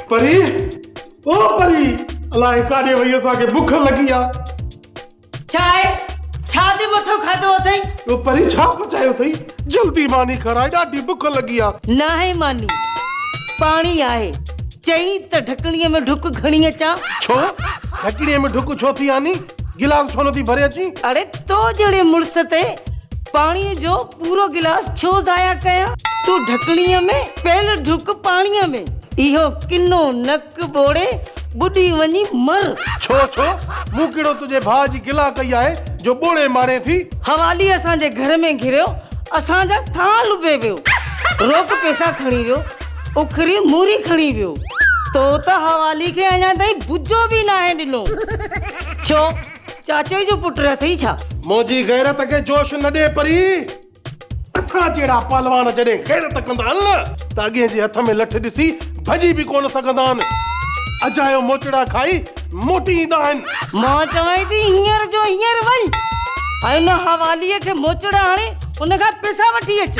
پري او پري الائي ڪاڏي وئي اسان کي بک لڳي آ. ڇا آهي؟ ڇا تي مٿو کاڌو اٿئي؟ او پري ڇا پچايو اٿئي؟ جلدي ماني کارائي ڏاڍي بک لڳي آ. ناهي ماني پاڻي آهي. چئين ته ڍڪڻيء ۾ ڍڪ کڻي اچان. ڇو؟ ڍڪڻيء ۾ ڍڪ ڇو ٿي آني؟ گلاس ڇو نٿي ڀري اچين؟ اڙي تو جهڙي مڙس تي پاڻيء جو پورو گلاس ڇو ضايع ڪيان؟ تون ڍڪڻيء ۾ پيل ڍڪ پاڻيء ۾، اهو ڪنو نڪ ٻوڙي ٻڏي وڃي مر. ڇو ڇو؟ مون ڪهڙو تنهنجي ڀاء جي گلا ڪئي آهي جو ٻوڙي مارين ٿي؟ حوالي اسان جي گهر ۾ گهريو، اسان جا ٿانء لڀي ويو، روڪ پئسا کڻي ويو، اکري موري کڻي ويو. تو ته حوالي کي اڃا تائين بجو به ناهي ڏنو. ڇو؟ چاچي جو پٽ اٿئي ڇا؟ منهنجي غيرت کي جوش نه ڏي پري. اسان جهڙا پهلوان جڏهن غيرت ڪندا آهن نه ته اڳئين جي هٿ ۾ لٺ ڏسي ڀڄي به ڪونه سگهندا آهن. اجايو موچڙا کائي موٽي ايندا آهن. مان چوانء ٿي هينئر جو هينئر وڃ ۽ ان حواليء کي موچڙا هڻي ان کان پئسا وٺي اچ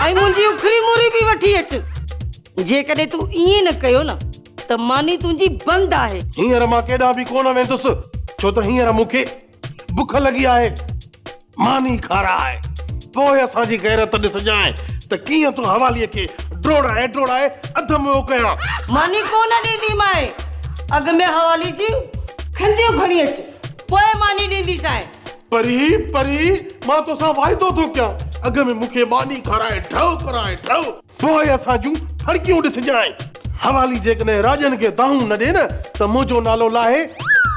۽ منهنجي اکري موري به وٺي اچ. جيڪڏهن تون ائين نه ڪيو نه ته ماني تنهنجي بند آهي. هينئر مان ڪيڏانهن به ڪونه ويندس، ڇو ته هينئر مون کي بک لڳي آهي. ماني کاراء، پوء اسان جي غيرت ڏسجانء ته ڪيئن تون حواليء کي ڊوڙائي ڊوڙائي اڌ مئو ڪيان. ماني ڪونه ڏينديمانء، اڳ ۾ حوالي جون کنڌيون کڻي اچ، پوء ماني ڏينديسانء. پري، پري، مان توسان واعدو ٿو ڪيان، اڳ ۾ مون کي ماني کارائي ڍؤ ڪرائي، ڍؤ. پوء اسان جون ڦڙڪيون ڏسجانء. حوالي جيڪڏهن راڄن کي دانهون نه ڏي نه ته منهنجو نالو لاهي،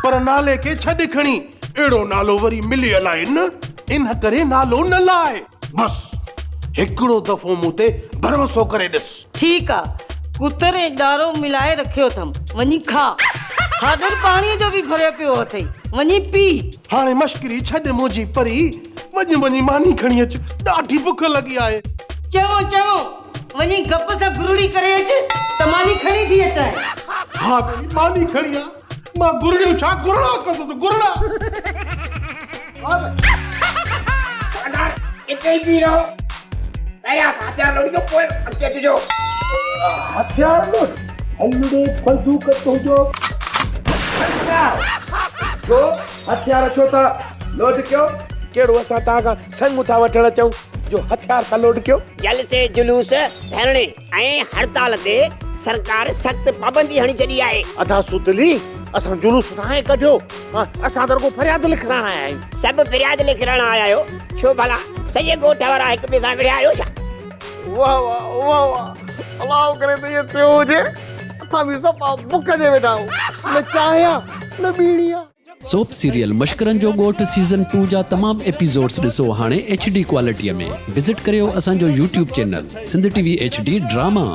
پر نالي کي ڇڏ کڻي، اهڙو نالو وري ملي الائي نه، ان ڪري نالو نه لاهه. بس هڪڙو دفعو مون تي ڀروسو ڪري ڏس. ٺيڪ آ، ڪتر ۽ ڏارو ملائي رکيو اٿم، وڃي کاء. هاڏر پاڻيء جو به ڀريو پيو اٿئي، وڃي پي. هاڻي مشڪري ڇڏ منهنجي پري، وڃ وڃي ماني کڻي اچ، ڏاڍي بک لڳي آهي. چڱو چڱو، وڃي گپ سان گرڙي ڪري اچ ته ماني کڻي ٿي اچانء. ها ٻيلي ماني کڻي آ، مان گرڙيون ڇا گرڙا ڪندس گرڙا. سردار اتي ئي بيهي رهو، پهريان اسان هٿيار لوڏي جو پوء اڳتي اچجو. هٿيار لوڏ، هلڙي بندوق تنهنجو. ڇو هٿيار ڇو ٿا لوڊ ڪيو؟ ڪهڙو اسان توهان کان سڱ ٿا وٺڻ اچون جو هٿيار ٿا لوڊ ڪيو؟ جلسي، جلوس، ڌرڻي ۽ هڙتال تي سرڪار سخت پابندي هڻي ڇڏي آهي. ادا سودلي، اسان جلوس ناهي ڪڍيو، اسان ته رڳو فرياد لکرائڻ آيا آهيون. سڀ فرياد لکرائڻ آيا آهيو؟ ڇو ڀلا سڄي ڳوٺ وارا هڪ ٻئي سان وڙهيا آهيو ڇا؟ واه واه واه واه الله ڪري ته ائين ٿيو هجي اسان به صفا بک جي ويٺا آهيون نه چانهه آ نه ٻيڙي آ. سوپ سيريل مشڪرن جو ڳوٺ سيزن ٽو جا تمام ايپيسوڊس ڏسو هاڻي ايڇ ڊي ڪوالٽي ۾ وزٽ ڪريو اسان جو YouTube channel Sindh T V H D drama.